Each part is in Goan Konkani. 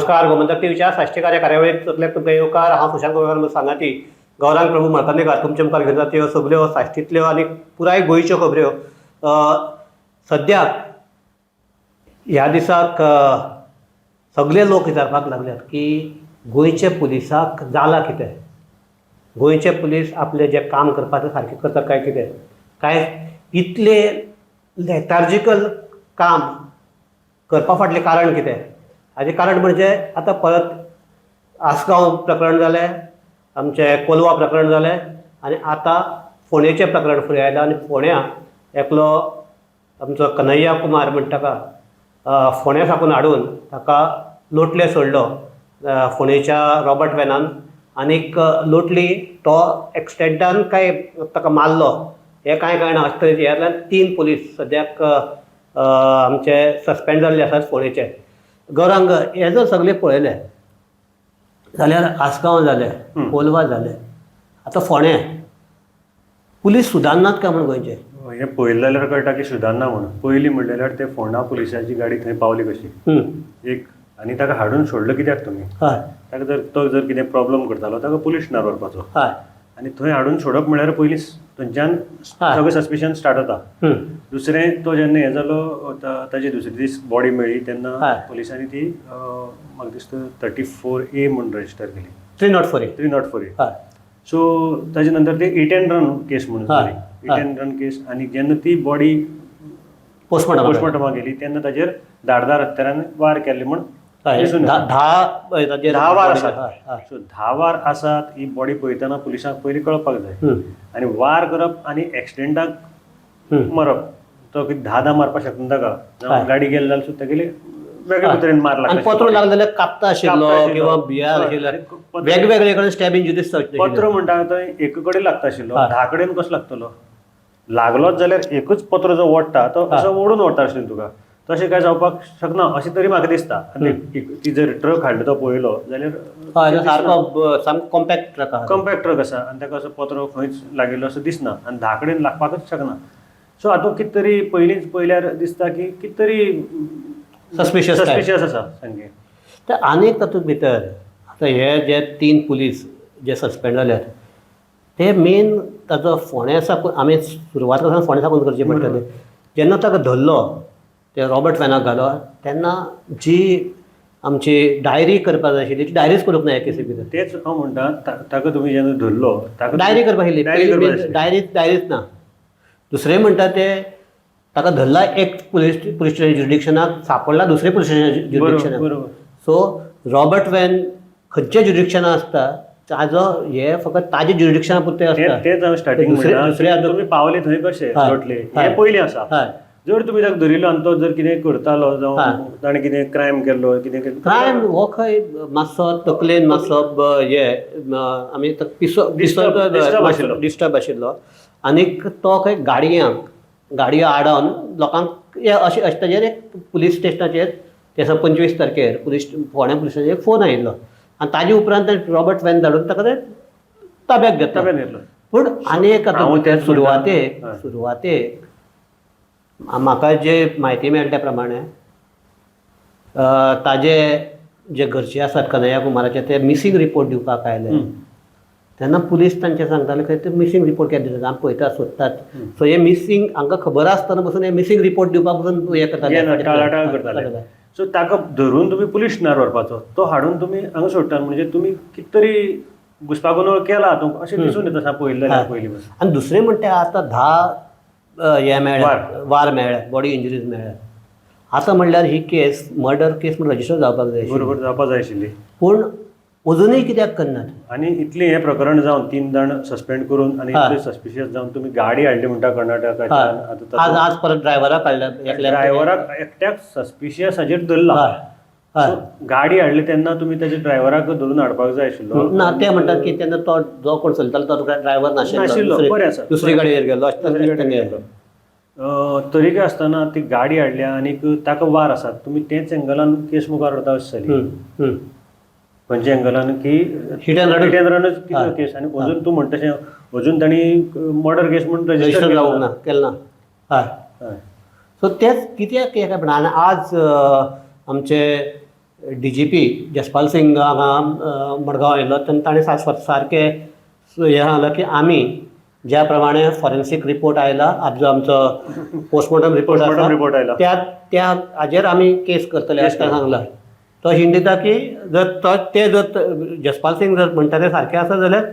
नमस्कार, गोमंतक टीव्हीच्या साश्टीकार या कार्यावळीत सगल्याक तुमकां येवकार. हांव सुशांत गोवेकार सांगाती गौरांग प्रभू मळकर्णेकार तुमच्या मुखार घेवन जाता त्यो सगल्यो साश्टींतल्यो आनी पुराय गोंयच्यो खबऱ्यो. सद्याक ह्या दिसाक सगळे लोक विचारपाक लागल्यात की गोंयच्या पुलिसाक जालां कितें, गोंयचे पुलीस आपलें जें काम करपाचें सारकें करतात काय कितें, काय इतलें लेथार्जिकल काम करपा फाटलें कारण कितें. हाजें कारण म्हणजे आतां परत आसगांव प्रकरण जालें, आमचें कोलवा प्रकरण जालें आनी आतां फोंडेचें प्रकरण फुडें आयलां. आनी फोंड्यां एकलो आमचो कन्हैया कुमार म्हणटा ताका फोंड्या साकून हाडून ताका लोटले सोडलो फोंडेच्या रॉबर्ट वेनान आनीक लोटली तो एक्सिडेंटान काय ताका मारलो हें कांय कळना. अशें तरेचे ह्यातल्यान 3 पुलीस सद्याक आमचे सस्पेंड जाल्ले आसात फोंडेचे. गौरांग, हें जर सगळें पळयलें जाल्यार आसगांव जालें, कोलवा जालें, आतां फोंडें पुलीस सुदारनात काय म्हूण गोंयचे? हें पळयलें जाल्यार कळटा की सुदारना म्हणून. पयलीं म्हणलें जाल्यार ते फोंडा पुलिसाची गाडी थंय पावली कशी एक, आनी ताका हाडून सोडलो कित्याक तुमी? ताका जर तो जर कितें प्रॉब्लम करतालो ताका पुलीस स्टेशनार व्हरपाचो आनी थंय हाडून सोडप म्हणल्यार पयलीं थंयच्यान सगळें सस्पिशन स्टार्ट जाता. दुसरें, तो जेन्ना हें जालो ताजी दुसरे दीस बॉडी मेळ्ळी तेन्ना पुलिसांनी ती म्हाका दिसता 34A म्हूण रजिस्टर केली. 304A. 304A. सो ताजे नंतर ते हिट एंड रन केस म्हणून जाली, हिट एंड रन केस. आनी जेन्ना ती बॉडी पोस्टमॉर्टमाक गेली तेन्ना ताजेर धारदार हत्यारान वार केल्ले म्हूण दिसून येता. 10 वार आसात. सो 10 वार आसात ही बॉडी पळयतना पुलिसांक पयलीं कळपाक जाय. आनी वार करप आनी एक्सिडेंटाक मरप, तो कितें 10 मारपाक शकना ताका, गाडी गेली जाल्यार सुद्दां तेगेली वेगळे तरेन मार लागता. आनी पत्रो लागले जाल्यार कापता आशिल्लो किंवा बियार आशिल्लो, वेगवेगळे कडेन स्टॅब इंजुरीज. पत्रो म्हणटा थंय एक कडेन लागता आशिल्लो, 10 कडेन कसो लागतलो? लागलोच जाल्यार एकूच पत्रो जो ओडटा तो असो ओडून व्हरता आशिल्लो तुका, तशें काय जावपाक शकना अशें तरी म्हाका दिसता. आनी ती जर ट्रक हाडलो तो पळयलो जाल्यार सारको सामको कॉम्पॅक्ट ट्रक आहा, कॉम्पॅक्ट ट्रक आसा आनी ताका असो पत्रो खंयच लागिल्लो असो दिसना आनी 10 कडेन लागपाकच शकना. सो हातूंत कितें तरी पयलींच पळयल्यार दिसता की कितें तरी सस्पिशियस सस्पिशियस आसा सामकें. तर आनीक तातूंत भितर आतां हे जे 3 पुलीस जे सस्पेंड जाल्यात ते मेन ताजो फोंड्या साकून आमी सुरवात करतना फोंड्या साकून करची पडटली. जेन्ना ताका धरलो ते रॉबर्ट वॅनाक घालो तेन्ना जी आमची डायरी करपाक जाय आशिल्ली ती डायरीच करूंक ना ह्या केसी भितर. तेच हांव म्हणटा, ताका तुमी जेन्ना धरलो ताका डायरी करपाक आशिल्ली, डायरीच ना. दुसरें म्हणटा ते ताका धरला एक पुलीस स्टेशन ज्युरिडिक्शनाक, सापडला दुसरे पुलीस स्टेशन ज्युरिडिक्शनाक. सो रॉबर्ट वॅन खंयच्या ज्युरिडिक्शनाक आसता ताजो हे फकत ताजे ज्युरिडिक्शना पुरतें आसता. तेच हांव स्टार्टींग म्हणटा, तुमी पावले थंय कशे लोटले हें पयलीं आसा. जर तुमी ताका धरिल्लो आनी तो जर कितें करतालो जावं ताणें कितें क्रायम केल्लो, कितें क्रायम हो खंय मातसो तकलेन मातसो हे आमी पिसो डिस्टर्ब आशिल्लो आनीक तो खंय गाडयांक गाडयो आडावन लोकांक अशें अशें ताजेर एक पुलीस स्टेशनाचेर ते 25 तारखेर पुलीस फोंड्या पुलीस स्टेशनाचेर फोन आयिल्लो आनी ताजे उपरांत रॉबर्ट वॅन धाडून ताका ते ताब्यात घेतलो. पूण आनी एक आतां सुरवातेक म्हाका जे म्हायती मेळटा त्या प्रमाणे ताजे जे घरचे आसात कन्हैया कुमाराचे ते मिसींग रिपोर्ट दिवपाक आयले तेन्ना पुलीस तांचे सांगताले खंय ते मिसींग रिपोर्ट केन्ना दितात, आमी पळयतात सोदतात. सो हे मिसींग हांकां खबर आसतना पसून हे मिसींग रिपोर्ट दिवपाक पसून हें करताले, टाळाटाळ करताले. सो ताका धरून तुमी पुलीस स्टेशनार व्हरपाचो, तो हाडून तुमी हांगा सोडटात म्हणजे तुमी कितें तरी घुसपागोंदळ केला हातूंत अशें दिसून येता पळयलें जाल्यार पयलीं पासून. आनी दुसरें म्हणटा आतां 10 हे मेळ्ळे, वार मेळ्ळे, बॉडी इंजुरीज मेळ्ळ्या. आतां म्हणल्यार ही केस मर्डर केस म्हूण रजिस्टर जावपाक जाय, बरोबर जावपाक जाय आशिल्ली, पूण अजुनूय कित्याक करनात? आनी इतलें हें प्रकरण जावन 3 जाण सस्पेंड करून आनी इतलें सस्पिशियस जावन तुमी गाडी हाडली म्हणटा कर्नाटकाच्यान. आज आज परत ड्रायव्हराक हाडल्या, ड्रायव्हराक एकट्याक सस्पिशियस हाजेर धरला. गाडी हाडली तेन्ना तुमी ताच्या ड्रायव्हराक धरून हाडपाक जाय आशिल्लो. ना ते म्हणटात की तेन्ना तो जो कोण चलतालो तो ड्रायव्हर नाशिल्लो, बरें आसा, दुसरी गाडयेर गेल्लो. तरीकय आसतना ती गाडी हाडल्या आनीक ताका वार आसात, तुमी तेच एंगलान केस मुखार व्हरता अशें जाली. खंयच्या एंगलान की हिट एंड रनच कितें केस. आनी अजून तूं म्हणटा तशें अजून तांणी मर्डर केस म्हूण रजिस्टर जावंक ना, केलें ना. हय, सो तेच कित्याक हें काय म्हणा. आनी आज आमचे डीजीपी जसपाल सिंग हांगा मडगांव आयिल्लो तेन्ना ताणें सारकें हें सांगलां की आमी ज्या प्रमाणे फॉरेन्सीक रिपोर्ट आयला, जो आमचो पोस्टमॉर्टम रिपोर्ट पोस्टमॉर्टम आसा रिपोर्ट आयला त्या त्या हाजेर आमी केस करतले केस अशें सांगलां. तो हिंट दिता की जर तो ते जर जसपाल सिंग जर म्हणटा ते सारकें आसा जाल्यार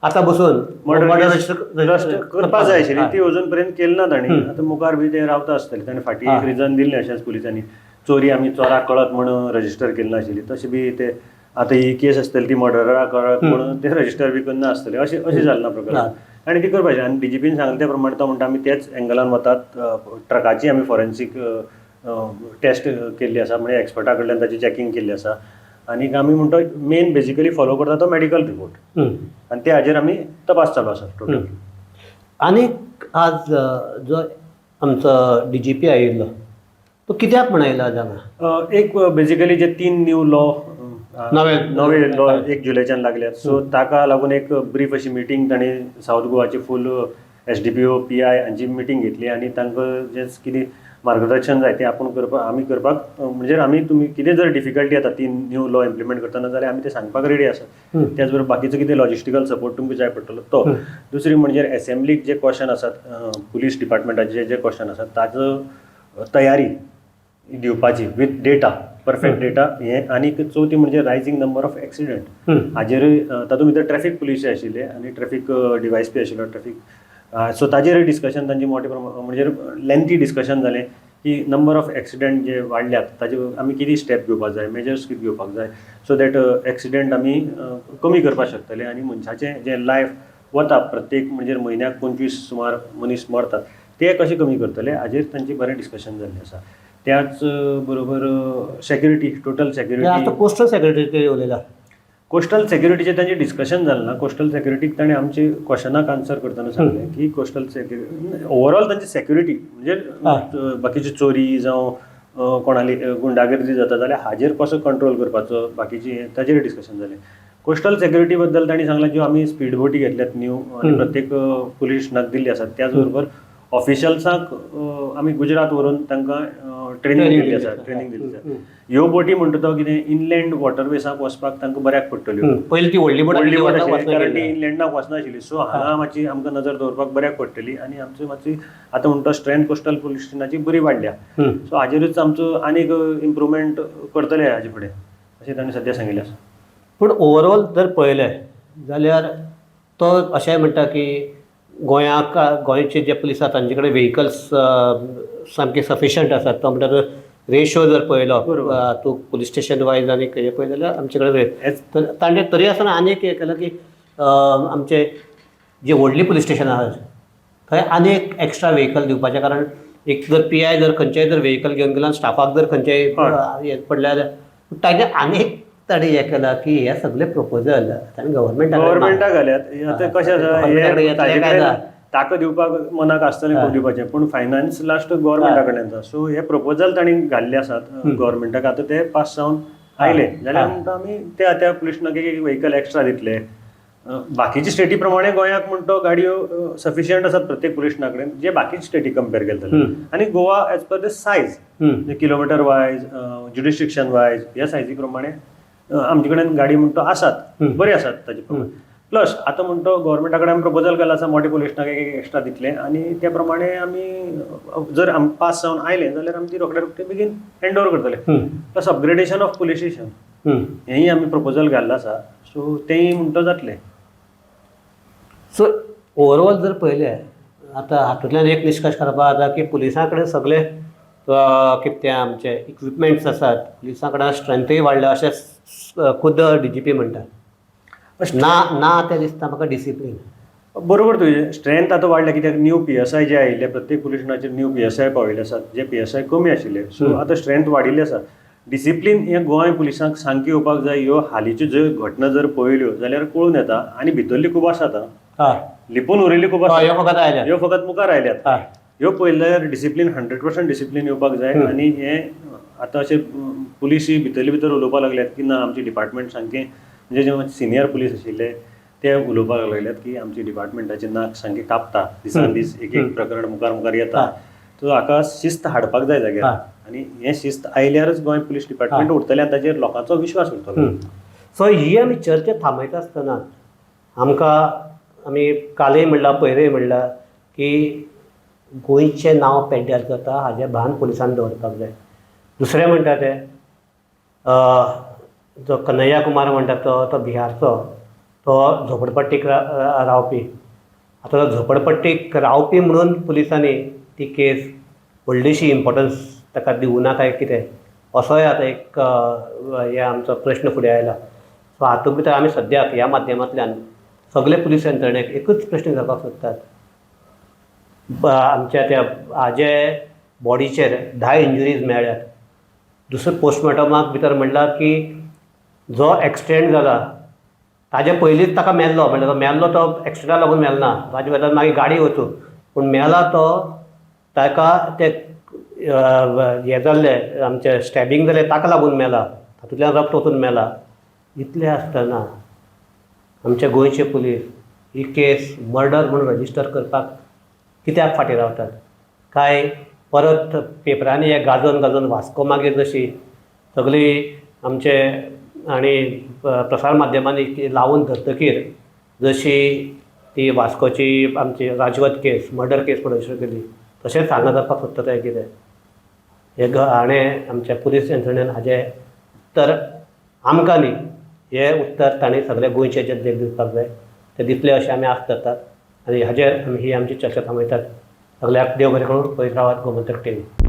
आतां बसून मर्डर मर्डर रजिस्टर करपा जाय आशिल्ली, ती अजून पर्यंत केली ना तांणी. आतां मुखार बी ते रावता आसतले. ताणें फाटीं एक रिजन दिल्लें अशेंच पुलिसांनी, चोरी आमी चोराक कळत म्हण रजिस्टर केली नाशिल्ली, तशें बी ते आतां ही केस आसतली ती मर्डराक कळत म्हणून ते रजिस्टर बी करना आसतले, अशें अशें जालें ना प्रकरण. आनी ती करपाची. आनी डीजीपीन सांगलें त्या प्रमाणे तो म्हणटा आमी त्याच एंगलान वतात. ट्रकाची आमी फॉरेन्सीक टेस्ट केल्ली आसा, म्हणजे एक्सपर्टा कडल्यान ताची चॅकींग केल्ली आसा. आनीक आमी म्हणटा मेन बेजिकली फॉलो करता तो मेडिकल रिपोर्ट आनी त्या हाजेर आमी तपास चालू आसा टोटल. आनीक आज जो आमचो डीजीपी आयिल्लो तो कित्याक म्हण आयलो आज हांगा? एक बेजिकली जे 3 न्यू लॉ नवे नवे लॉ 1 जुलयच्यान लागल्यात, सो ताका लागून एक ब्रीफ अशी मिटींग तांणी सावथ गोवाची फूल SDPO PI हांची मिटींग घेतली आनी तांकां जें कितें मार्गदर्शन जाय तें आपूण करपाक आमी करपाक, म्हणजे आमी तुमी कितें जर डिफिकल्टी येता 3 न्यू लॉ इम्प्लिमेंट करतना जाल्यार आमी तें सांगपाक रेडी आसा. त्याच बरोबर बाकीचो कितें लॉजिस्टिकल सपोर्ट तुमकां जाय पडटलो तो. दुसरी म्हणजे एसेंब्लीक जे क्वेश्चन आसात, पुलीस डिपार्टमेंटाचे जे क्वेश्चन आसात ताजो तयारी दिवपाची विथ डेटा, परफेक्ट डेटा हें. आनीक चवथी म्हणजे रायझींग नंबर ऑफ एक्सिडंट हाजेरूय, तातूंत भितर ट्रॅफीक पुलिसूय आशिल्ले आनी ट्रॅफीक डिवायस बी आशिल्लो ट्रॅफीक, सो ताजेरूय डिस्कशन तांची मोठे प्रमाण म्हणजे लेंथी डिस्कशन जालें की नंबर ऑफ एक्सिडंट जे वाडल्यात ताजे आमी कितें स्टेप घेवपाक जाय, मेजर्स कितें घेवपाक जाय, सो that accident आमी कमी करपाक शकतले आनी मनशाचें जें लायफ वता प्रत्येक म्हणजे म्हयन्याक 25 सुमार मनीस मरतात ते कशें कमी करतले हाजेर तांचें बरें डिस्कशन जाल्लें आसा. त्याच बरोबर सेक्युरिटी, टोटल सेक्युरिटी. आतां कोस्टल सेक्युरिटी उलयला. कोस्टल सेक्युरिटीचें तांचें डिस्कशन जालें ना. कोस्टल सेक्युरिटीक ताणें आमचे क्वेश्चनाक आन्सर करतना सांगलें की कोस्टल सेक्युरिटी ओवरऑल तांची सेक्युरिटी म्हणजे बाकीची चोरी जावं कोणाली गुंडागिर्दी जाता जाल्यार हाजेर कसो कंट्रोल करपाचो बाकीची ताजेर डिस्कशन जालें. कोस्टल सेक्युरिटी बद्दल तांणी सांगलें ज्यो आमी स्पीड बोटी घेतल्यात न्यू आनी प्रत्येक पुलीस स्टेशनाक दिल्ली आसात, त्याच बरोबर ऑफिशल्सांक आमी गुजरात व्हरून तांकां ट्रेनींग दिल्ली आसा, ट्रेनींग दिल्ली आसा. ह्यो बोटी म्हणटा तो कितें इनलँड वॉटरवेसाक वचपाक तांकां बऱ्याक पडटल्यो. पयलीं ती व्हडली बोट व्हडली बोट आशिल्ली कारण ती इनलँडाक वचनाशिल्ली, सो हांगा मातशी आमकां नजर दवरपाक बऱ्याक पडटली आनी आमची मातशी आतां म्हणटा स्ट्रेंथ कोस्टल पुलीस स्टेशनाची बरी वाडल्या, सो हाजेरूच आमचो आनीक इम्प्रुवमेंट करतले हाजे फुडें अशें तांणी सद्या सांगिल्लें आसा. पूण ओवरऑल जर पळयलें जाल्यार तो अशें म्हणटा की गोंयाक गोंयचे जे पुलीस आसात तांचे कडेन व्हेकल्स सामके सफिशंट आसात. तो म्हणटा रेशो जर पळयलो तूं पुलीस स्टेशन वायज आनी हें पळयलें जाल्यार आमचे कडेन तर ताणें तरी आसतना आनी एक हें केलां की आमचे जे व्हडली पुलीस स्टेशनां आसात थंय आनी एक एक्स्ट्रा व्हेकल दिवपाचें, कारण एक जर पीआय जर खंयचेय जर व्हेकल घेवन गेलो आनी स्टाफाक जर खंयचेय हें पडलें जाल्यार ताजें आनी एक ताणें हें केलां की हे सगळे प्रपोजल ताणें गव्हर्मेंटाक गव्हर्मेंटाक घाल्यात. आतां कशें आसा, ताका दिवपाक मनाक आसतलें खूब दिवपाचें, पूण फायनान्स लास्ट गव्हर्मेंटा कडल्यान जाता. सो हे प्रपोजल तांणी घाल्ले आसात गव्हर्मेंटाक, आतां ते पास जावन आयले जाल्यार म्हणटा आमी त्या त्या पुलीस स्टेशनाक एक व्हेकल एक्स्ट्रा दितले. बाकीचे स्टेटी प्रमाणे गोंयाक म्हणटा गाडयो सफिशियंट आसात प्रत्येक पुलीस स्टेशना कडेन, जे बाकीचे स्टेटी कंपेर केले जाल्यार. आनी Goa as per the size, kilometre wise, jurisdiction wise, ह्या सायजी प्रमाणे आमचे कडेन गाडी म्हणटा आसात, बरी आसात ताजे प्रमाणे. प्लस आतां म्हणटा गव्हर्मेंटा कडेन आमी प्रपोजल केलां आसा मोठे पुलीस स्टेशनाक एक एक्स्ट्रा दितले आनी त्या प्रमाणे आमी जर आम पास जावन आयले जाल्यार आमी ती रोखड्या रोखडे बेगीन हँड ओवर करतले. Plus upgradation of police station हेंय आमी प्रपोजल घाल्लें आसा, सो तेंय म्हणटा जातलें. सो ओवरऑल जर पळयलें आतां हातूंतल्यान एक निश्कर्श काडपा जाता की पुलिसां कडेन सगळे कितें तें आमचे इक्विपमेंट्स आसात, पुलिसां कडेन स्ट्रेंथूय वाडल्या अशें खुद्द डीजीपी म्हणटा. ना ना तें दिसता म्हाका डिसिप्लीन. बरोबर, तुजें स्ट्रेंथ आतां वाडल्या कित्याक न्यू PSI जे आयिल्ले प्रत्येक पुलीस स्टेशनाचेर न्यू PSI पाविल्ले आसात, जे PSI कमी आशिल्ले, सो आतां स्ट्रेंथ वाडिल्ली आसा. डिसिप्लीन हें गोंय पुलिसांक सामकें येवपाक जाय. ह्यो हालींच्यो ज्यो घटना जर पळयल्यो जाल्यार कळून येता आनी भितरली खूब आसात, लिपून उरिल्ली खूब आसा, ह्यो फकत आयल्यात, ह्यो फकत मुखार आयल्यात. ह्यो पळयल्यार डिसिप्लीन 100% डिसिप्लीन येवपाक जाय. आनी हें आतां अशें पुलिसूय भितरले भितर उलोवपाक लागल्यात की ना आमचें डिपार्टमेंट सामकें, म्हणजे जे सिनियर पुलीस आशिल्ले ते उलोवपाक लागल्यात की आमची डिपार्टमेंटाचे नाक सामकें कापता, दिसान दीस एक एक प्रकरण मुखार मुखार येता, सो हाका शिस्त हाडपाक जाय जाग्यार. आनी हें शिस्त आयल्यारच गोंय पुलीस डिपार्टमेंट उरतलें आनी ताजेर लोकांचो विश्वास उरतलो. सो ही आमी चर्चा थांबयता आसतना आमकां आमी कालय म्हणलां, पयरय म्हणलां की गोंयचें नांव पेड्ड्यार जाता हाजें भान पुलिसान दवरपाक जाय. दुसरें म्हणटा तें जो कन्हैया कुमार म्हणटा तो बिहारचो, तो झोपडपट्टीक रावपी. आतां तो झोपडपट्टीक रावपी म्हणून पुलिसांनी ती केस व्हडलीशी इम्पोर्टन्स ताका दिवना काय कितें, असोय आतां एक हे आमचो प्रश्न फुडें आयला. सो हातूंत भितर आमी सद्याक ह्या माध्यमांतल्यान सगळे पुलीस यंत्रणेक एकूच प्रश्न विचारपाक सोदतात, आमच्या त्या हाजे बॉडीचेर 10 इंजुरीज मेळ्ळ्यात. दुसरें पोस्टमॉर्टमाक भितर म्हणलां की जो एक्सिडेंट जाला ताजे पयलींच ताका मेल्लो, म्हणल्यार तो मेल्लो तो एक्सिडेंटाक लागून मेलना, ताजे वेल्यान मागीर गाडी वचूं, पूण मेला तो ताका ते हें जाल्लें आमचें स्टॅबिंग जालें ताका लागून मेला, तातूंतल्यान रक्त वचून मेला. इतलें आसतना आमचे गोंयचे पुलीस ही केस मर्डर म्हणून रजिस्टर करपाक कित्याक फाटीं रावतात? काय परत पेपरांनी हे गाजोवन गाजोवन वास्को मागीर जशी सगळी आमचे आनी प्रसार माध्यमांनी लावून धरतकीर जशी ती वास्कोची आमची राजवत केस, मर्डर केस म्हणून रजिस्टर केली, तशेंच हांगा जावपाक सोदता काय कितें? हे हाणें आमच्या पुलीस यंत्रणेन हाजें उत्तर आमकां न्ही, हें उत्तर तांणी सगल्या गोंयचे जनतेक दिवपाक जाय. तें दितले अशें आमी आस्त धरतात आनी हाजेर आमी ही आमची चर्चा थांबयतात. सगल्याक देव बरें करूं. पळयत रावात गोमंतक टीव्ही.